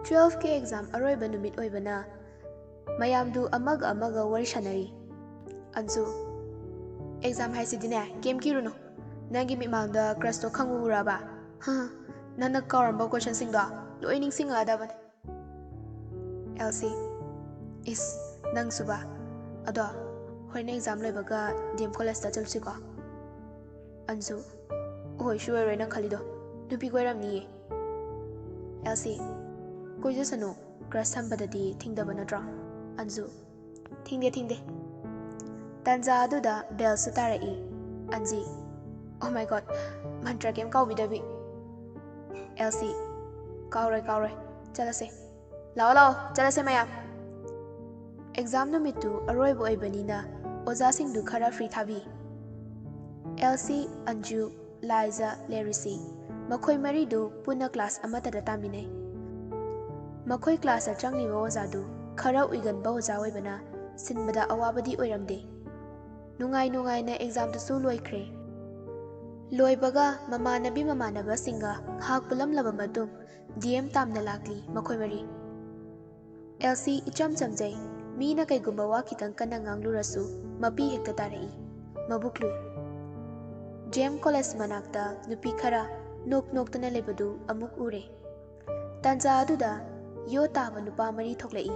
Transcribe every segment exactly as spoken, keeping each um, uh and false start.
ꯇꯨꯋꯦꯜꯐꯀꯤ exam ꯑꯔꯣꯏꯕ ꯅꯨꯃꯤꯠ ꯑꯣꯏꯕꯅ ꯃꯌꯥꯝꯗꯨ ꯑꯃꯒ ꯑꯃꯒ ꯋꯥꯔꯤ ꯁꯥꯟꯅꯔꯤ꯫ ꯑꯟꯖꯨ, "ꯑꯦꯛꯖꯥꯝ ꯍꯥꯏꯁꯤꯗꯤꯅꯦ, ꯀꯩꯝ ꯀꯤꯔꯨꯅꯨ꯫ ꯅꯪꯒꯤ ꯃꯤꯠꯃꯥꯡꯗ ꯀ꯭ꯔꯁꯇꯣ ꯈꯪꯎ ꯎꯔꯕ? ꯍ, ꯅꯪꯅ ꯀꯥꯎꯔꯝꯕ ꯀꯣꯏꯁꯟꯁꯤꯡꯗꯣ ꯂꯣꯏ ꯅꯤꯡꯁꯤꯡꯂꯛꯑꯗꯕꯅꯤ꯫" ꯑꯦꯜꯁꯤ, "ꯏꯁ, ꯅꯪꯁꯨꯕ? ꯑꯗꯣ ꯍꯣꯔꯦꯟ ꯑꯦꯛꯖꯥꯝ ꯂꯣꯏꯕꯒ ꯗꯤ ꯑꯦꯝ ꯀꯣꯂꯦꯖꯇ ꯆꯠꯂꯨꯁꯤꯀꯣ?" ꯑꯟꯖꯨ, "ꯑꯣꯏꯁꯨ ꯑꯣꯏꯔꯣꯏ ꯅꯪ ꯈꯜꯂꯤꯗꯣ꯫ ꯅꯨꯄꯤ ꯀꯣꯏꯔꯝꯅꯤꯌꯦ꯫" ꯑꯦꯜꯁꯤ, "ꯀꯣꯏꯖꯁꯅꯨ, ꯀ꯭ꯔꯁ ꯊꯝꯕꯗꯗꯤ ꯊꯤꯡꯗꯕ ꯅꯠꯇ꯭ꯔꯣ?" ꯑꯟꯖꯨ, "ꯊꯤꯡꯗꯦ, ꯊꯤꯡꯗꯦ꯫" ꯇꯥꯟꯖꯥ ꯑꯗꯨꯗ ꯕꯦꯜꯁꯨ ꯇꯥꯔꯛꯏ꯫ ꯑꯟꯖꯤ, "Oh my God, ꯃꯟꯇ꯭ꯔ ꯀꯩꯝ ꯀꯥꯎꯕꯤꯗꯕꯤ꯫" ꯑꯦꯜꯁꯤ, "ꯀꯥꯎꯔꯣꯏ, ꯀꯥꯎꯔꯣꯏ, ꯆꯠꯂꯁꯦ꯫ ꯂꯥꯛꯑꯣ, ꯂꯥꯛꯑꯣ, ꯆꯠꯂꯁꯦ ꯃꯌꯥꯝ꯫" ꯑꯦꯛꯖꯥꯝ ꯅꯨꯃꯤꯠꯇꯨ ꯑꯔꯣꯏꯕ ꯑꯣꯏꯕꯅꯤꯅ ꯑꯣꯖꯥꯁꯤꯡꯗꯨ ꯈꯔ ꯐ꯭ꯔꯤ ꯊꯥꯕꯤ꯫ ꯑꯦꯜꯁꯤ, ꯑꯟꯖꯨ, ꯂꯥꯏꯖ, ꯂꯦꯔꯤꯁꯤ, ꯃꯈꯣꯏ ꯃꯔꯤꯗꯨ ꯄꯨꯟꯅ ꯀ꯭ꯂꯥꯁ ꯑꯃꯠꯇꯗ ꯇꯥꯃꯤꯟꯅꯩ꯫ ꯃꯈꯣꯏ ꯀ꯭ꯂꯥꯁꯇ ꯆꯪꯂꯤꯕ ꯑꯣꯖꯥꯗꯨ ꯈꯔ ꯎꯏꯒꯟꯕ ꯑꯣꯖꯥ ꯑꯣꯏꯕꯅ ꯁꯤꯟꯕꯗ ꯑꯋꯥꯕꯗꯤ ꯑꯣꯏꯔꯝꯗꯦ꯫ ꯅꯨꯡꯉꯥꯏ ꯅꯨꯡꯉꯥꯏꯅ ꯑꯦꯛꯖꯥꯝꯗꯨꯁꯨ ꯂꯣꯏꯈ꯭ꯔꯦ꯫ ꯂꯣꯏꯕꯒ ꯃꯃꯥꯟꯅꯕꯤ ꯃꯃꯥꯟꯅꯕꯁꯤꯡꯒ ꯉꯥꯏꯍꯥꯛ ꯄꯨꯜꯂꯝꯂꯕ ꯃꯇꯨꯡ ꯗꯤ ꯑꯦꯝ ꯇꯥꯝꯅ ꯂꯥꯛꯂꯤ ꯃꯈꯣꯏ ꯃꯔꯤ꯫ ꯑꯦꯜꯁꯤ ꯏꯆꯝ ꯆꯝꯖꯩ꯫ ꯃꯤꯅ ꯀꯩꯒꯨꯝꯕ ꯋꯥ ꯈꯤꯇꯪ ꯀꯟꯅ ꯉꯥꯡꯂꯨꯔꯁꯨ ꯃꯄꯤ ꯍꯦꯛꯇ ꯇꯥꯔꯛꯏ꯫ ꯃꯕꯨꯛ ꯂꯨꯏ꯫ ꯗꯤ ꯑꯦꯝ ꯀꯣꯂꯦꯖ ꯃꯅꯥꯛꯇ ꯅꯨꯄꯤ ꯈꯔ ꯅꯣꯛ ꯅꯣꯛꯇꯅ ꯂꯩꯕꯗꯨ ꯑꯃꯨꯛ ꯎꯔꯦ꯫ ꯇꯥꯟꯖꯥ ꯑꯗꯨꯗ ꯌꯣ ꯇꯥꯕ ꯅꯨꯄꯥ ꯃꯔꯤ ꯊꯣꯛꯂꯛꯏ꯫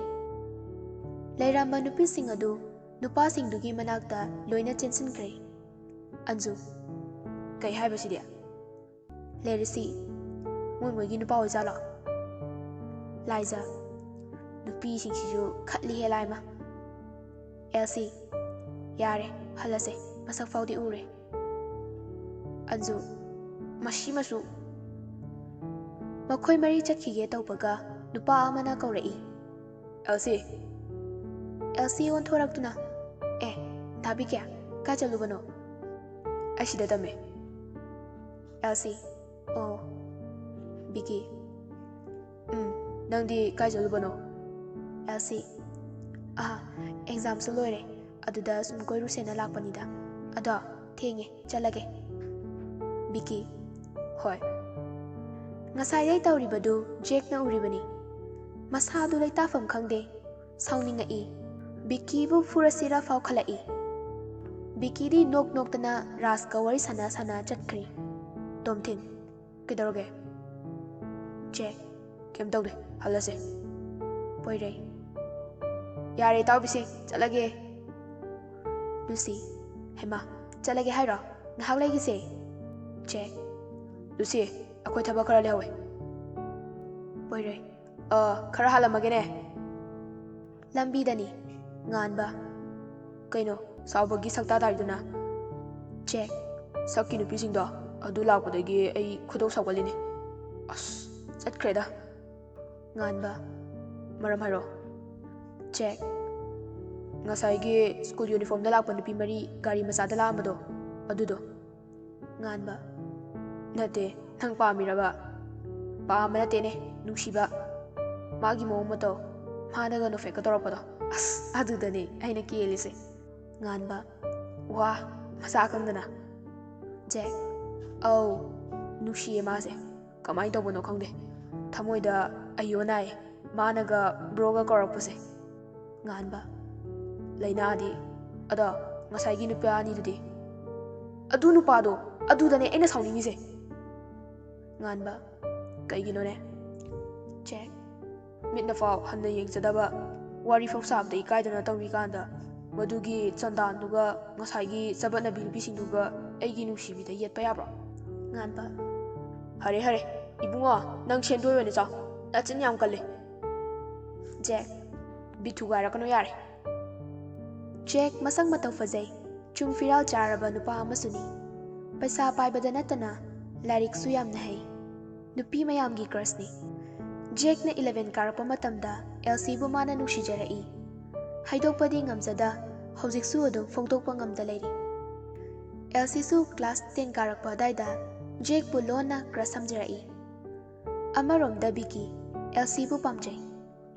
ꯂꯩꯔꯝꯕ ꯅꯨꯄꯤꯁꯤꯡ ꯑꯗꯨ ꯅꯨꯄꯥꯁꯤꯡꯗꯨꯒꯤ ꯃꯅꯥꯛꯇ ꯂꯣꯏꯅ ꯆꯦꯟꯁꯤꯟꯈ꯭ꯔꯦ꯫ ꯑꯟꯖꯨ, "ꯀꯩ ꯍꯥꯏꯕꯁꯤꯗꯤ?" ꯂꯦꯔꯤꯁꯤ, "ꯃꯣꯏ ꯃꯣꯏꯒꯤ ꯅꯨꯄꯥ ꯑꯣꯏꯖꯥꯠꯂꯣ?" ꯂꯥꯏꯖ, "ꯅꯨꯄꯤꯁꯤꯡꯁꯤꯁꯨ ꯈꯠꯂꯤꯍꯦ ꯂꯥꯏꯃ꯫" ꯑꯦꯜꯁꯤ, "ꯌꯥꯔꯦ, ꯍꯜꯂꯁꯦ, ꯃꯁꯛ ꯐꯥꯎꯗꯤ ꯎꯔꯦ꯫" ꯑꯟꯖꯨ, "ꯃꯁꯤ ꯃꯁꯨ꯫" ꯃꯈꯣꯏ ꯃꯔꯤ ꯆꯠꯈꯤꯒꯦ ꯇꯧꯕꯒ ꯅꯨꯄꯥ ꯑꯃꯅ ꯀꯧꯔꯛꯏ꯫ "ꯑꯦꯜꯁꯤ꯫" ꯑꯦꯜꯁꯤ ꯑꯣꯟꯊꯣꯔꯛꯇꯨꯅ, "ꯑꯦ, ꯊꯥꯕꯤꯀꯦ, ꯀꯥꯏ ꯆꯠꯂꯨꯕꯅꯣ?" "ꯑꯩ ꯁꯤꯗ ꯇꯝꯃꯦ꯫" ꯑꯦꯜꯁꯤ, "ꯑꯣ꯫" ꯕꯤꯀꯤ, "ꯎꯝ, ꯅꯪꯗꯤ ꯀꯥꯏ ꯆꯠꯂꯨꯕꯅꯣ?" ꯑꯦꯜꯁꯤ, "ꯑꯥ, ꯑꯦꯛꯖꯥꯝꯁꯨ ꯂꯣꯏꯔꯦ, ꯑꯗꯨꯗ ꯁꯨꯝ ꯀꯣꯏꯔꯨꯁꯦꯅ ꯂꯥꯛꯄꯅꯤꯗ꯫ ꯑꯗꯣ ꯊꯦꯡꯉꯦ, ꯆꯠꯂꯒꯦ꯫" ꯕꯤꯀꯤ, "ꯍꯣꯏ꯫" ꯉꯁꯥꯏꯗꯩ ꯇꯧꯔꯤꯕꯗꯨ ꯖꯦꯛꯅ ꯎꯔꯤꯕꯅꯤ꯫ ꯃꯁꯥꯗꯨ ꯂꯩꯇꯥꯐꯝ ꯈꯪꯗꯦ꯫ ꯁꯥꯎꯅꯤꯡꯉꯛꯏ꯫ ꯕꯤꯀꯤꯕꯨ ꯐꯨꯔꯁꯤꯔ ꯐꯥꯎꯈꯠꯂꯛꯏ꯫ ꯕꯤꯀꯤꯗꯤ ꯅꯣꯛ ꯅꯣꯛꯇꯅ ꯔꯥꯖꯀ ꯋꯥꯔꯤ ꯁꯥꯟꯅ ꯁꯥꯟꯅ ꯆꯠꯈ꯭ꯔꯦ꯫ ꯇꯣꯝꯊꯤꯟ, "ꯀꯩꯗꯧꯔꯒꯦ?" ꯖꯦꯛ, "ꯀꯩꯝ ꯇꯧꯗꯦ, ꯍꯜꯂꯁꯦ꯫" ꯄꯣꯏꯔꯩ, "ꯌꯥꯔꯦ ꯇꯥꯎꯕꯤꯁꯦ, ꯆꯠꯂꯒꯦ꯫" ꯂꯨꯁꯤ, "ꯍꯩꯃꯥ, ꯆꯠꯂꯒꯦ ꯍꯥꯏꯔꯣ? ꯉꯥꯏꯍꯥꯛ ꯂꯩꯈꯤꯁꯦ꯫" ꯖꯦꯛ, "ꯂꯨꯁꯤ, ꯑꯩꯈꯣꯏ ꯊꯕꯛ ꯈꯔ ꯂꯩꯍꯧꯋꯦ꯫" ꯄꯣꯏꯔꯩ, "ꯑ, ꯈꯔ ꯍꯥꯜꯂꯝꯃꯒꯦꯅꯦ꯫" ꯂꯝꯕꯤꯗꯅꯤ꯫ ꯉꯥꯟꯕ, "ꯀꯩꯅꯣ, ꯁꯥꯎꯕꯒꯤ ꯁꯛꯇꯥ ꯇꯥꯔꯤꯗꯨꯅ?" ꯖꯦꯛ, "ꯁꯛꯀꯤ ꯅꯨꯄꯤꯁꯤꯡꯗꯣ ꯑꯗꯨ ꯂꯥꯛꯄꯗꯒꯤ ꯑꯩ ꯈꯣꯏꯗꯧ ꯁꯥꯎꯒꯠꯂꯤꯅꯦ꯫" "ꯑꯁ, ꯆꯠꯈ꯭ꯔꯦꯗ꯫" ꯉꯥꯟꯕ, "ꯃꯔꯝ ꯍꯥꯏꯔꯣ꯫" ꯖꯦꯛ, "ꯉꯁꯥꯏꯒꯤ ꯁ꯭ꯀꯨꯜ ꯌꯨꯅꯤꯐꯣꯔꯝꯗ ꯂꯥꯛꯄ ꯅꯨꯄꯤ ꯃꯔꯤ ꯒꯥꯔꯤ ꯃꯆꯥꯗ ꯂꯥꯛꯑꯝꯕꯗꯣ, ꯑꯗꯨꯗꯣ꯫" ꯉꯥꯟꯕ, "ꯅꯠꯇꯦ, ꯅꯪ ꯄꯥꯝꯃꯤꯔꯕ?" "ꯄꯥꯝꯕ ꯅꯠꯇꯦꯅꯦ, ꯅꯨꯡꯁꯤꯕ꯫ ꯃꯥꯒꯤ ꯃꯑꯣꯡ ꯃꯇꯧ, ꯃꯥꯅꯒ ꯅꯣꯐꯦꯠꯀ ꯇꯧꯔꯛꯄꯗꯣ, ꯑꯁ, ꯑꯗꯨꯗꯅꯦ ꯑꯩꯅ ꯀꯦꯜꯂꯤꯁꯦ꯫" ꯉꯥꯟꯕ, "ꯋꯥ, ꯃꯁꯥ ꯈꯪꯗꯅ꯫" ꯖꯦꯛ, "ꯑꯧ, ꯅꯨꯡꯁꯤꯌꯦ ꯃꯥꯁꯦ꯫ ꯀꯃꯥꯏꯅ ꯇꯧꯕꯅꯣ ꯈꯪꯗꯦ꯫ ꯊꯃꯣꯏꯗ ꯑꯌꯣ ꯅꯥꯏꯌꯦ, ꯃꯥꯅꯒ ꯕ꯭ꯔꯣꯒ ꯀꯧꯔꯛꯄꯁꯦ꯫" ꯉꯥꯟꯕ, "ꯂꯩꯅꯥꯗꯤ꯫ ꯑꯗꯣ ꯉꯁꯥꯏꯒꯤ ꯅꯨꯄꯥ ꯑꯅꯤꯗꯨꯗꯤ?" "ꯑꯗꯨ ꯅꯨꯄꯥꯗꯣ, ꯑꯗꯨꯗꯅꯦ ꯑꯩꯅ ꯁꯥꯎꯅꯤꯡꯉꯤꯁꯦ꯫" ꯉꯥꯟꯕ, "ꯀꯩꯒꯤꯅꯣꯅꯦ?" ꯖꯦꯛ, "ꯃꯤꯠꯅꯐꯥꯎ ꯍꯟꯅ ꯌꯦꯡꯖꯗꯕ, ꯋꯥꯔꯤꯐꯥꯎ ꯁꯥꯕꯗ ꯏꯀꯥꯏꯗꯅ ꯇꯧꯔꯤꯀꯥꯟꯗ, ꯃꯗꯨꯒꯤ ꯆꯟꯗꯥꯟꯗꯨꯒ ꯉꯁꯥꯏꯒꯤ ꯆꯕꯠꯅꯕꯤ ꯅꯨꯄꯤꯁꯤꯡꯗꯨꯒ ꯑꯩꯒꯤ ꯅꯨꯡꯁꯤꯕꯤꯗ ꯌꯦꯠꯄ ꯌꯥꯕ꯭ꯔꯣ?" ꯉꯥꯟꯕ, "ꯍꯔꯦ ꯍꯔꯦ, ꯏꯕꯨꯡꯉꯣ, ꯅꯪ ꯁꯦꯟꯗꯣꯏ ꯑꯣꯏꯅ ꯆꯥꯎ꯫ ꯅꯆꯤꯟ ꯌꯥꯝ ꯀꯜꯂꯦ꯫" ꯖꯦꯛ, "ꯕꯤꯠ ꯊꯨꯒꯥꯏꯔꯛꯀꯅꯨ ꯌꯥꯔꯦ꯫" ꯖꯦꯛ ꯃꯁꯛ ꯃꯇꯧ ꯐꯖꯩ, ꯆꯨꯡ ꯐꯤꯔꯥꯜ ꯆꯥꯔꯕ ꯅꯨꯄꯥ ꯑꯃꯁꯨꯅꯤ꯫ ꯄꯩꯁꯥ ꯄꯥꯏꯕꯗ ꯅꯠꯇꯅ ꯂꯥꯏꯔꯤꯛꯁꯨ ꯌꯥꯝꯅ ꯍꯩ꯫ ꯅꯨꯄꯤ ꯃꯌꯥꯝꯒꯤ crushꯅꯤ꯫ ꯖꯦꯛꯅ eleven ꯀꯥꯔꯛꯄ ꯃꯇꯝꯗ ꯑꯦꯜꯁꯤꯕꯨ ꯃꯥꯅ ꯅꯨꯡꯁꯤꯖꯔꯛꯏ꯫ ꯍꯥꯏꯗꯣꯛꯄꯗꯤ ꯉꯝꯖꯗ, ꯍꯧꯖꯤꯛꯁꯨ ꯑꯗꯨꯝ ꯐꯣꯡꯗꯣꯛꯄ ꯉꯝꯗ ꯂꯩꯔꯤ꯫ ꯑꯦꯜꯁꯤꯁꯨ class ten ꯀꯥꯔꯛꯄ ꯑꯗꯥꯏꯗ ꯖꯦꯛꯄꯨ ꯂꯣꯟꯅ crush ꯊꯝꯖꯔꯛꯏ꯫ ꯑꯃꯔꯣꯝꯗ ꯕꯤꯀꯤ ꯑꯦꯜꯁꯤꯕꯨ ꯄꯥꯝꯖꯩ꯫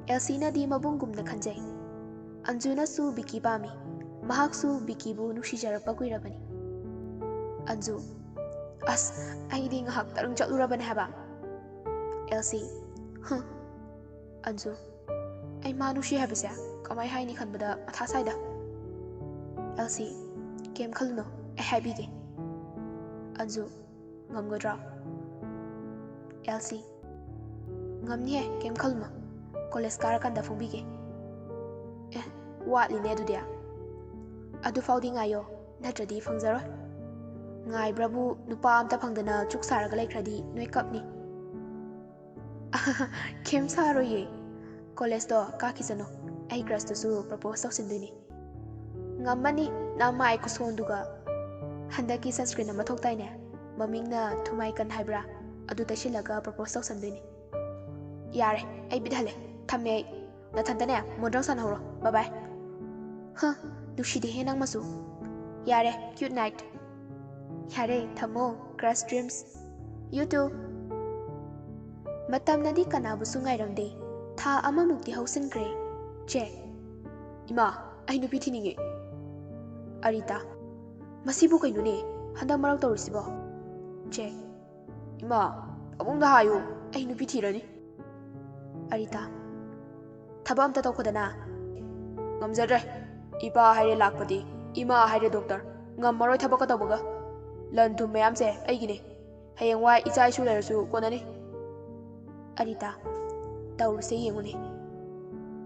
ꯑꯦꯜꯁꯤꯅꯗꯤ ꯃꯕꯨꯡꯒꯨꯝꯅ ꯈꯟꯖꯩ꯫ ꯑꯟꯖꯨꯅꯁꯨ ꯕꯤꯀꯤ ꯄꯥꯝꯃꯤ꯫ ꯃꯍꯥꯛꯁꯨ ꯕꯤꯀꯤꯕꯨ ꯅꯨꯡꯁꯤꯖꯔꯛꯄ ꯀꯨꯏꯔꯕꯅꯤ꯫ ꯑꯟꯖꯨ, "ꯑꯁ, ꯑꯩꯗꯤ ꯉꯥꯏꯍꯥꯛꯇꯪ ꯆꯠꯂꯨꯔꯕꯅꯦ ꯍꯥꯏꯕ꯫" ꯑꯦꯜꯁꯤ, "ꯍꯨꯝ, ꯑꯟꯖꯨ, ꯑꯩ ꯃꯥ ꯅꯨꯡꯁꯤ ꯍꯥꯏꯕꯁꯦ ꯀꯃꯥꯏ ꯍꯥꯏꯅꯤ ꯈꯟꯕꯗ ꯃꯊꯥ ꯁꯥꯏꯗ꯫ ꯑꯦꯜꯁꯤ, ꯀꯩꯝ ꯈꯜꯂꯨꯅꯣ, ꯑꯩ ꯍꯥꯏꯕꯤꯒꯦ꯫ ꯑꯟꯖꯨ, ꯉꯝꯒꯗ꯭ꯔꯣ? ꯑꯦꯜꯁꯤ, ꯉꯝꯅꯤꯍꯦ, ꯀꯩꯝ ꯈꯜꯂꯨꯅꯣ, ꯀꯣꯂꯦꯖ ꯀꯥꯔꯀꯥꯟꯗ ꯐꯣꯡꯕꯤꯒꯦ꯫ ꯑꯦ, ꯋꯥꯠꯂꯤꯅꯦ ꯑꯗꯨꯗꯤ꯫ ꯑꯗꯨꯐꯥꯎꯗꯤ ꯉꯥꯏꯌꯣ, ꯅꯠꯇ꯭ꯔꯗꯤ ꯐꯪꯖꯔꯣꯏ꯫ ꯉꯥꯏꯕ꯭ꯔꯕꯨ ꯅꯨꯄꯥ ꯑꯝꯇ ꯐꯪꯗꯅ ꯆꯨꯛ ꯁꯥꯔꯒ ꯂꯩꯈ꯭ꯔꯗꯤ ꯅꯣꯏ ꯀꯞꯅꯤ꯫ ꯀꯩꯝ ꯁꯥꯔꯣꯏꯌꯦ꯫ ꯀꯣꯂꯦꯖꯇꯣ ꯀꯥꯈꯤꯁꯅꯨ, ꯑꯩ ꯀ꯭ꯔꯁꯇꯨꯁꯨ ꯄ꯭ꯔꯄꯣꯁ ꯇꯧꯁꯤꯟꯗꯣꯏꯅꯤ꯫ ꯉꯝꯃꯅꯤ, ꯅꯃꯥꯏ ꯈꯨꯁꯣꯟꯗꯨꯒ꯫ ꯍꯟꯗꯛꯀꯤ ꯁꯟꯁꯀ꯭ꯔꯤꯟ ꯑꯃ ꯊꯣꯛꯇꯥꯏꯅꯦ, ꯃꯃꯤꯡꯅ ꯊꯨꯃꯥꯏꯀꯟ ꯍꯥꯏꯕ꯭ꯔꯥ? ꯑꯗꯨ ꯇꯩꯁꯤꯜꯂꯒ ꯄ꯭ꯔꯄꯣꯁ ꯇꯧꯁꯟꯗꯣꯏꯅꯤ꯫ ꯌꯥꯔꯦ, ꯑꯩ ꯕꯤꯠ ꯍꯜꯂꯦ, ꯊꯝꯃꯦ ꯑꯩ꯫ ꯅꯊꯟꯇꯅꯦ ꯃꯣꯟꯗ꯭ꯔꯪ ꯁꯥꯟꯅꯍꯧꯔꯣ, ꯕꯥꯏ ꯕꯥꯏ꯫ ꯍ, ꯅꯨꯡꯁꯤꯗꯦꯍꯦ ꯅꯪ ꯃꯆꯨ꯫ ꯌꯥꯔꯦ, ꯒꯨꯗ ꯅꯥꯏꯠ꯫ ꯌꯥꯔꯦ, ꯊꯝꯃꯣ, ꯀ꯭ꯔꯁ ꯗ꯭ꯔꯤꯝꯁ꯫ You too. ꯃꯇꯝꯅꯗꯤ ꯀꯅꯥꯕꯨꯁꯨ ꯉꯥꯏꯔꯝꯗꯦ꯫ ꯊꯥ ꯑꯃꯃꯨꯛꯇꯤ ꯍꯧꯁꯤꯟꯈ꯭ꯔꯦ꯫ ꯖꯦꯛ꯫ ꯏꯃꯥ, ꯑꯩ ꯅꯨꯄꯤ ꯊꯤꯅꯤꯡꯉꯦ꯫ ꯑꯔꯤꯇꯥ꯫ ꯃꯁꯤꯕꯨ ꯀꯩꯅꯣꯅꯦ, ꯍꯟꯗꯛ ꯃꯔꯛ ꯇꯧꯔꯤꯁꯤꯕꯣ? ꯖꯦꯛ꯫ ꯏꯃꯥ, ꯄꯥꯕꯨꯡꯗ ꯍꯥꯏꯌꯨ, ꯑꯩ ꯅꯨꯄꯤ ꯊꯤꯔꯅꯤ꯫ ꯑꯔꯤꯇꯥ꯫ ꯊꯕꯛ ꯑꯝꯇ ꯇꯧꯈꯣꯗꯅ꯫ ꯉꯝꯖꯗ꯭ꯔꯦ꯫ ꯏꯄꯥ ꯍꯥꯏꯔꯦ ꯂꯥꯛꯄꯇꯤ, ꯏꯃꯥ ꯍꯥꯏꯔꯦ ꯗꯣꯛꯇꯔ꯫ ꯉꯝꯃꯔꯣꯏ ꯊꯕꯛꯀ ꯇꯧꯕꯒ꯫ ꯂꯟ ꯊꯨꯝ ꯃꯌꯥꯝꯁꯦ ꯑꯩꯒꯤꯅꯦ꯫ ꯍꯌꯦꯡꯋꯥꯏ ꯏꯆꯥ ꯏꯁꯨ ꯂꯩꯔꯁꯨ ꯀꯣꯟꯅꯅꯤ꯫ ꯑꯔꯤꯇꯥ꯫ ꯇꯧꯔꯨꯁꯦ ꯌꯦꯡꯉꯨꯅꯦ꯫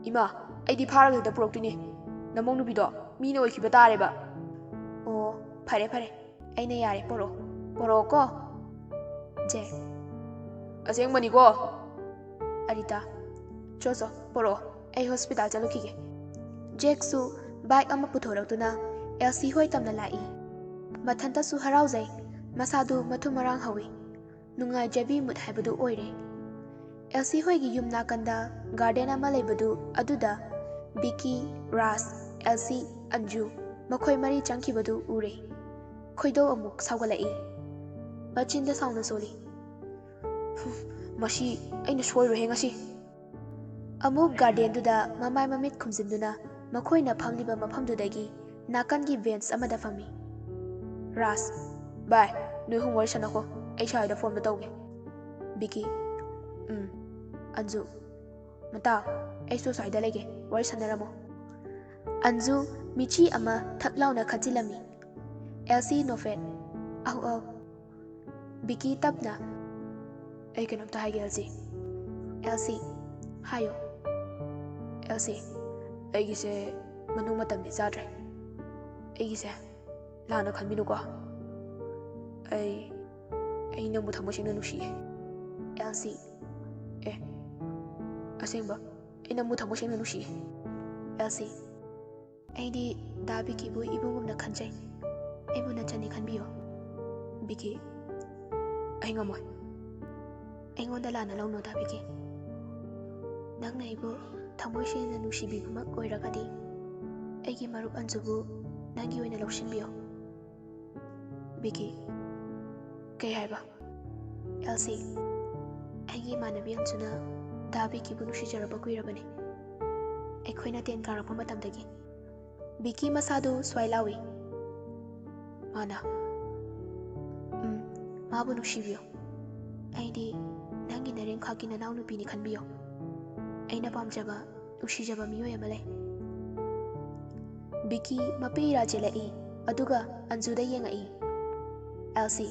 ꯏꯃꯥ, ꯑꯩꯗꯤ ꯐꯥꯔꯒ ꯍꯦꯛꯇ ꯄꯨꯔꯛꯇꯣꯏꯅꯦ꯫ ꯅꯃꯧ ꯅꯨꯄꯤꯗꯣ ꯃꯤꯅ ꯑꯣꯏꯈꯤꯕ ꯇꯥꯔꯦꯕ꯫ ꯑꯣ, ꯐꯔꯦ ꯐꯔꯦ꯫ ꯑꯩꯅ ꯌꯥꯔꯦ, ꯄꯣꯔꯛꯑꯣ꯫ ꯄꯣꯔꯛꯑꯣꯀꯣ꯫ ꯖꯦꯛ꯫ ꯑꯁꯦꯡꯕꯅꯤꯀꯣ? ꯑꯔꯤꯇꯥ꯫ ꯆꯣ ꯆꯣ, ꯄꯣꯔꯛꯑꯣ꯫ ꯑꯩ ꯍꯣꯁꯄꯤꯇꯥꯜ ꯆꯠꯂꯨꯈꯤꯒꯦ꯫ ꯖꯦꯛꯁꯨ ꯕꯥꯏꯛ ꯑꯃ ꯄꯨꯊꯣꯔꯛꯇꯨꯅ ꯑꯦꯜꯁꯤ ꯍꯣꯏ ꯇꯝꯅ ꯂꯥꯛꯏ꯫ ꯃꯊꯟꯇꯁꯨ ꯍꯔꯥꯎꯖꯩ꯫ ꯃꯁꯥꯗꯨ ꯃꯊꯨꯝ ꯃꯔꯥꯡ ꯍꯧꯏ꯫ ꯅꯨꯡꯉꯥꯏꯖꯕꯤ ꯃꯨꯠ ꯍꯥꯏꯕꯗꯨ ꯑꯣꯏꯔꯦ꯫ ꯑꯦꯜꯁꯤ ꯍꯣꯏꯒꯤ ꯌꯨꯝ ꯅꯥꯀꯟꯗ ꯒꯥꯔꯗꯦꯟ ꯑꯃ ꯂꯩꯕꯗꯨ ꯑꯗꯨꯗ ꯕꯤꯀꯤ, ꯔꯥꯖ, ꯑꯦꯜꯁꯤ, ꯑꯟꯖꯨ ꯃꯈꯣꯏ ꯃꯔꯤ ꯆꯪꯈꯤꯕꯗꯨ ꯎꯔꯦ꯫ ꯈꯣꯏꯗꯧ ꯑꯃꯨꯛ ꯁꯥꯎꯒꯠꯂꯛꯏ꯫ ꯃꯆꯤꯟꯗ ꯁꯥꯎꯅ ꯁꯣꯜꯂꯤ꯫ "ꯍꯨꯝ, ꯃꯁꯤ ꯑꯩꯅ ꯁꯣꯏꯔꯣꯏꯍꯦ ꯉꯁꯤ"꯫ ꯑꯃꯨꯛ ꯒꯥꯔꯗꯦꯟꯗꯨꯗ ꯃꯃꯥꯏ ꯃꯃꯤꯠ ꯈꯨꯝꯖꯤꯟꯗꯨꯅ ꯃꯈꯣꯏꯅ ꯐꯝꯂꯤꯕ ꯃꯐꯝꯗꯨꯗꯒꯤ ꯅꯥꯀꯟꯒꯤ ꯕꯦꯟꯆ ꯑꯃꯗ ꯐꯝꯃꯤ꯫ ꯔꯥꯖ, "ꯚꯥꯏ, ꯅꯣꯏ ꯑꯍꯨꯝ ꯋꯥꯔꯤ ꯁꯥꯟꯅꯈꯣ, ꯑꯩ ꯁ꯭ꯋꯥꯏꯗ ꯐꯣꯟꯗꯣ ꯇꯧꯒꯦ"꯫ ꯕꯤꯀꯤ, "ꯎꯝ"꯫ ꯑꯟꯖꯨ, "ꯃꯇꯥ, ꯑꯩꯁꯨ ꯑꯁ꯭ꯋꯥꯏꯗ ꯂꯩꯒꯦ, ꯋꯥꯔꯤ ꯁꯥꯟꯅꯔꯝꯃꯣ"꯫ ꯑꯟꯖꯨ ꯃꯤꯠꯆꯤ ꯑꯃ ꯊꯛ ꯂꯥꯎꯅ ꯈꯠꯆꯤꯜꯂꯝꯃꯤ꯫ ꯑꯦꯜꯁꯤ ꯅꯣꯐꯦꯠ, "ꯑꯧ, ꯑꯧ"꯫ ꯕꯤꯀꯤ ꯇꯞꯅ, "ꯑꯩ ꯀꯩꯅꯣꯝꯇ ꯍꯥꯏꯒꯦ, ꯑꯦꯜꯁꯤ"꯫ ꯑꯦꯜꯁꯤ, "ꯍꯥꯏꯌꯨ"꯫ "ꯑꯦꯜꯁꯤ, ꯑꯩꯒꯤꯁꯦ ꯃꯅꯨꯡ ꯃꯇꯝꯗꯤ ꯆꯥꯗ꯭ꯔꯦ꯫ ꯑꯩꯒꯤꯁꯦ ꯂꯥꯟꯅ ꯈꯟꯕꯤꯅꯨꯀꯣ꯫ ꯑꯩ, ꯑꯩ ꯅꯪꯕꯨ ꯊꯃꯣꯏ ꯁꯦꯡꯅ ꯅꯨꯡꯁꯤꯌꯦ"꯫ ꯑꯦꯜꯁꯤ, "ꯑꯦ, ꯑꯁꯦꯡꯕ? ꯑꯩ ꯅꯪꯕꯨ ꯊꯃꯣꯏ ꯁꯦꯡꯅ ꯅꯨꯡꯁꯤꯌꯦ"꯫ ꯑꯦꯜꯁꯤ, "ꯑꯩꯗꯤ ꯗꯥ ꯕꯤꯀꯤꯕꯨ ꯏꯕꯨꯡꯒꯨꯝꯅ ꯈꯟꯖꯩ꯫ ꯑꯩꯕꯨ ꯅꯆꯟꯅꯤ ꯈꯟꯕꯤꯌꯨ"꯫ ꯕꯤꯀꯤ, "ꯑꯩ ꯉꯝꯃꯣꯏ"꯫ "ꯑꯩꯉꯣꯟꯗ ꯂꯥꯟꯅ ꯂꯧꯅꯨ, ꯗꯥ ꯕꯤꯀꯤ꯫ ꯅꯪꯅ ꯑꯩꯕꯨ ꯊꯃꯣꯏ ꯁꯦꯡꯅ ꯅꯨꯡꯁꯤꯕꯤꯕꯃꯛ ꯑꯣꯏꯔꯒꯗꯤ, ꯑꯩꯒꯤ ꯃꯔꯨꯞ ꯑꯟꯖꯨꯕꯨ ꯅꯪꯒꯤ ꯑꯣꯏꯅ ꯂꯧꯁꯤꯟꯕꯤꯌꯨ"꯫ ꯕꯤꯀꯤ, "ꯀꯩ ꯍꯥꯏꯕ?" ꯑꯦꯜꯁꯤ, "ꯑꯩꯒꯤ ꯏꯃꯥꯟꯅꯕꯤ ꯑꯟꯖꯨꯅ ꯗꯥ ꯕꯤꯀꯤꯕꯨ ꯅꯨꯡꯁꯤꯖꯔꯕ ꯀꯨꯏꯔꯕꯅꯤ, ꯑꯩꯈꯣꯏꯅ ꯇꯦꯟ ꯀꯥꯔꯛꯄ ꯃꯇꯝꯗꯒꯤ"꯫ ꯕꯤꯀꯤ ꯃꯁꯥꯗꯨ ꯁ꯭ꯋꯥꯏ ꯂꯥꯎꯏ꯫ ꯃꯥꯅ, "ꯎꯝ, ꯃꯥꯕꯨ ꯅꯨꯡꯁꯤꯕꯤꯌꯨ꯫ ꯑꯩꯗꯤ ꯅꯪꯒꯤ ꯅꯔꯦꯝꯈꯥꯛꯀꯤ ꯅꯅꯥꯎꯅꯨꯄꯤꯅꯤ ꯈꯟꯕꯤꯌꯨ꯫ ꯑꯩꯅ ꯄꯥꯝꯖꯕ, ꯅꯨꯡꯁꯤꯖꯕ ꯃꯤꯑꯣꯏ ꯑꯃ ꯂꯩ"꯫ ꯕꯤꯀꯤ ꯃꯄꯤ ꯏꯔꯥ ꯆꯦꯜꯂꯛꯏ, ꯑꯗꯨꯒ ꯑꯟꯖꯨꯗ ꯌꯦꯡꯉꯛꯏ꯫ ꯑꯦꯜꯁꯤ,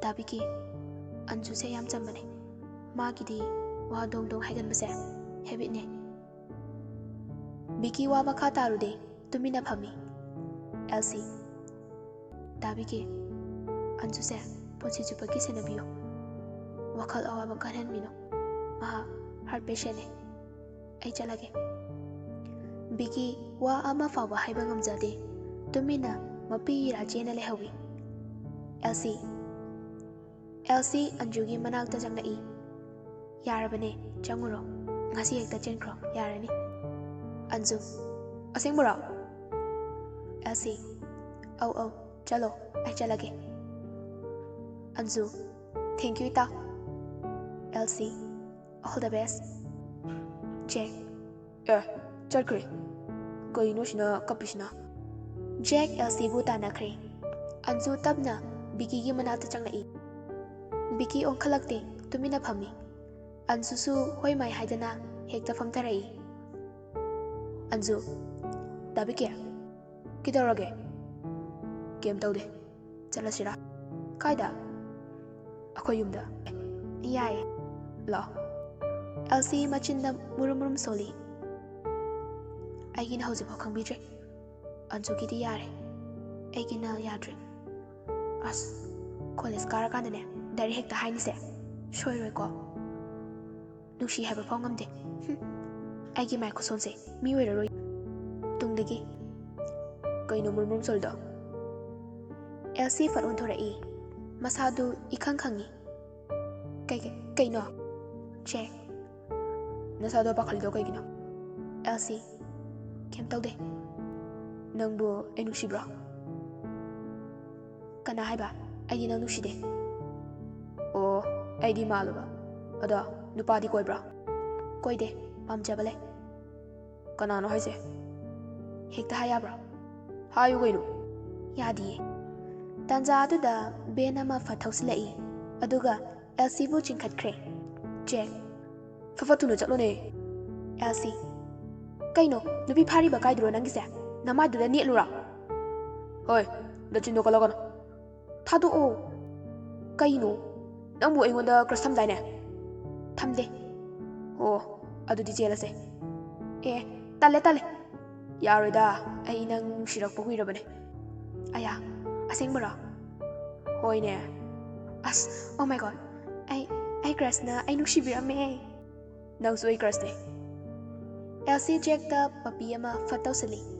"ꯗꯥ ꯕꯤꯀꯤ, ꯑꯟꯖꯨꯁꯦ ꯌꯥꯝ ꯆꯝꯕꯅꯦ꯫ ꯃꯥꯒꯤꯗꯤ ꯋꯥ ꯗꯣꯡ ꯗꯣꯡ ꯍꯥꯏꯒꯟꯕꯁꯦ ꯍꯦꯕꯤꯠꯅꯦ"꯫ ꯕꯤꯀꯤ ꯋꯥ ꯃꯈꯥ ꯇꯥꯔꯨꯗꯦ, ꯇꯨꯃꯤꯟꯅ ꯐꯝꯃꯤ꯫ ꯑꯦꯜꯁꯤ, "ꯗꯥ ꯕꯤꯀꯤ, ꯑꯟꯖꯨꯁꯦ ꯄꯨꯟꯁꯤ ꯆꯨꯞꯄꯒꯤ ꯁꯦꯟꯅꯕꯤꯌꯨ꯫ ꯋꯥꯈꯜ ꯑꯋꯥꯕ ꯀꯟꯍꯟꯕꯤꯅꯨ꯫ ꯃꯍꯥꯛ ꯍꯥꯔꯠ ꯄꯦꯁꯦꯟꯅꯦ꯫ ꯑꯩ ꯆꯠꯂꯒꯦ"꯫ ꯕꯤꯀꯤ ꯋꯥ ꯑꯃ ꯐꯥꯎꯕ ꯍꯥꯏꯕ ꯉꯝꯖꯗꯦ꯫ ꯇꯨꯃꯤꯟꯅ ꯃꯄꯤ ꯏꯔꯥ ꯆꯦꯟꯅ ꯂꯩꯍꯧꯏ꯫ ꯑꯦꯜꯁꯤ, ꯑꯦꯜꯁꯤ ꯑꯟꯖꯨꯒꯤ ꯃꯅꯥꯛꯇ ꯆꯪꯂꯛꯏ꯫ "ꯌꯥꯔꯕꯅꯦ, ꯆꯪꯉꯨꯔꯣ꯫ ꯉꯁꯤ ꯍꯦꯛꯇ ꯆꯦꯟꯈ꯭ꯔꯣ, ꯌꯥꯔꯅꯤ"꯫ ꯑꯟꯖꯨ, "ꯑꯁꯦꯡꯕꯔꯣ?" ꯑꯦꯜꯁꯤ, "ꯑꯧ, ꯑꯧ, ꯆꯠꯂꯣ, ꯑꯩ ꯆꯠꯂꯒꯦ"꯫ ꯑꯟꯖꯨ, "Thank you, ꯏꯇꯥ"꯫ ꯑꯦꯜꯁꯤ, "All the best, ꯖꯦꯛ"꯫ "ꯑꯦ, ꯆꯠꯈ꯭ꯔꯦ꯫ ꯀꯩꯅꯣ ꯁꯤꯅ ꯀꯞꯄꯤꯁꯤꯅ?" ꯖꯦꯛ ꯑꯦꯜꯁꯤꯕꯨ ꯇꯥꯟꯅꯈ꯭ꯔꯦ꯫ ꯑꯟꯖꯨ ꯇꯞꯅ ꯕꯤꯀꯤꯒꯤ ꯃꯅꯥꯛꯇ ꯆꯪꯂꯛꯏ꯫ ꯕꯤꯀꯤ ꯑꯣꯟꯈꯠꯂꯛꯇꯦ, ꯇꯨꯃꯤꯟꯅ ꯐꯝꯃꯤ꯫ ꯑꯟꯖꯨꯁꯨ ꯍꯣꯏ ꯃꯥꯏ ꯍꯥꯏꯗꯅ ꯍꯦꯛꯇ ꯐꯝꯊꯔꯛꯏ꯫ ꯑꯟꯖꯨ, ꯗꯥ ꯕꯤꯀꯦ, ꯀꯩꯗꯧꯔꯒꯦ? ꯀꯩꯝ ꯇꯧꯗꯦ, ꯆꯠꯂꯁꯤꯔꯥ? ꯀꯥꯏꯗ? ꯑꯩꯈꯣꯏ ꯌꯨꯝꯗ꯫ ꯌꯥꯏꯌꯦ, ꯂꯥꯛꯑꯣ꯫ ꯑꯦꯜꯁꯤ ꯃꯆꯤꯟꯗ ꯃꯨꯔꯨꯝ ꯃꯨꯔꯨꯝ ꯁꯣꯜꯂꯤ꯫ ꯑꯩꯒꯤꯅ ꯍꯧꯖꯤꯛꯐꯥꯎ ꯈꯪꯕꯤꯗ꯭ꯔꯦ꯫ ꯑꯟꯖꯨꯒꯤꯗꯤ ꯌꯥꯔꯦ, ꯑꯩꯒꯤꯅ ꯌꯥꯗ꯭ꯔꯦ꯫ ꯑꯁ, ꯀꯣꯂꯦꯖ ꯀꯥꯔꯀꯥꯟꯗꯅꯦ ꯗꯥꯏꯔꯦꯛ ꯍꯦꯛꯇ ꯍꯥꯏꯅꯤꯁꯦ, ꯁꯣꯏꯔꯣꯏꯀꯣ? ꯅꯨꯡꯁꯤ ꯍꯥꯏꯕ ꯐꯥꯎ ꯉꯝꯗꯦ꯫ ꯍꯨꯝ, ꯑꯩꯒꯤ ꯃꯥꯏ ꯈꯨꯁꯣꯟꯁꯦ ꯃꯤ ꯑꯣꯏꯔꯔꯣꯏ ꯇꯨꯡꯗꯒꯤ꯫ ꯀꯩꯅꯣ ꯃꯨꯔꯨꯝ ꯃꯨꯔꯨꯝ ꯁꯣꯜꯂꯤꯗꯣ? ꯑꯦꯜꯁꯤ ꯐꯠ ꯑꯣꯟꯊꯣꯔꯛꯏ꯫ ꯃꯁꯥꯗꯨ ꯏꯈꯪ ꯈꯪꯉꯤ꯫ "ꯀꯩ, ꯀꯩ, ꯀꯩꯅꯣ?" "ꯖꯦꯛ, ꯅꯁꯥꯗꯣ ꯄꯥꯈꯠꯂꯤꯗꯣ ꯀꯩꯒꯤꯅꯣ?" "ꯑꯦꯜꯁꯤ, ꯀꯩꯝ ꯇꯧꯗꯦ꯫" "ꯅꯪꯕꯨ ꯑꯩ ꯅꯨꯡꯁꯤꯕ꯭ꯔꯣ?" "ꯀꯅꯥ ꯍꯥꯏꯕ? ꯑꯩꯗꯤ ꯅꯪ ꯅꯨꯡꯁꯤꯗꯦ꯫" "ꯑꯣ, ꯑꯩꯗꯤ ꯃꯥꯜꯂꯨꯕ꯫ ꯑꯗꯣ ꯅꯨꯄꯥꯗꯤ ꯀꯣꯏꯕ꯭ꯔꯣ?" "ꯀꯣꯏꯗꯦ, ꯄꯥꯝꯖꯕ ꯂꯩ꯫" "ꯀꯅꯥꯅꯣ ꯍꯥꯏꯁꯦ? ꯍꯦꯛꯇ ꯍꯥꯏ ꯌꯥꯕ꯭ꯔꯣ?" "ꯍꯥꯏꯌꯨ ꯀꯩꯅꯣ꯫" "ꯌꯥꯗꯤꯌꯦ꯫" ꯇꯥꯟꯖꯥ ꯑꯗꯨꯗ ꯚꯦꯟ ꯑꯃ ꯐꯠ ꯊꯧꯁꯤꯜꯂꯛꯏ, ꯑꯗꯨꯒ ꯑꯦꯜꯁꯤꯕꯨ ꯆꯤꯡꯈꯠꯈ꯭ꯔꯦ꯫ "ꯖꯦꯛ, ꯐꯠ ꯐꯠ ꯊꯨꯅ ꯆꯠꯂꯣꯅꯦ꯫" ꯑꯦꯜꯁꯤ, "ꯀꯩꯅꯣ, ꯅꯨꯄꯤ ꯐꯥꯔꯤꯕ ꯀꯥꯏꯗꯨꯔꯣ ꯅꯪꯒꯤꯁꯦ? ꯅꯃꯥꯏꯗꯨꯗ ꯅꯦꯠꯂꯨꯔꯥ?" "ꯍꯣꯏ, ꯅꯆꯤꯟꯗꯣ ꯀꯜꯂꯛꯀꯅꯨ꯫" "ꯊꯥꯗꯣꯛꯑꯣ꯫" "ꯀꯩꯅꯣ? ꯅꯪꯕꯨ ꯑꯩꯉꯣꯟꯗ ꯀ꯭ꯔꯁ ꯊꯝꯗꯥꯏꯅꯦ?" "ꯊꯝꯗꯦ꯫" "ꯑꯣ, ꯑꯗꯨꯗꯤ ꯆꯦꯜꯂꯁꯦ꯫" "ꯑꯦ, ꯇꯜꯂꯦ, ꯇꯜꯂꯦ꯫" "ꯌꯥꯔꯣꯏꯗ, ꯑꯩ ꯅꯪ ꯅꯨꯡꯁꯤꯔꯛꯄ ꯀꯨꯏꯔꯕꯅꯦ꯫" "ꯑꯌꯥ, ꯑꯁꯦꯡꯕꯔꯣ?" "ꯍꯣꯏꯅꯦ꯫" "ꯑꯁ, oh my God, ꯑꯩ, ꯑꯩ ꯀ꯭ꯔꯁꯅ ꯑꯩ ꯅꯨꯡꯁꯤꯕꯤꯔꯝꯃꯦ꯫" "ꯅꯪꯁꯨ ꯑꯩ ꯀ꯭ꯔꯁꯅꯦ꯫" ꯑꯦꯜꯁꯤ ꯖꯦꯛꯇ ꯄꯞꯄꯤ ꯑꯃ ꯐꯠ ꯇꯧꯁꯤꯜꯂꯤ꯫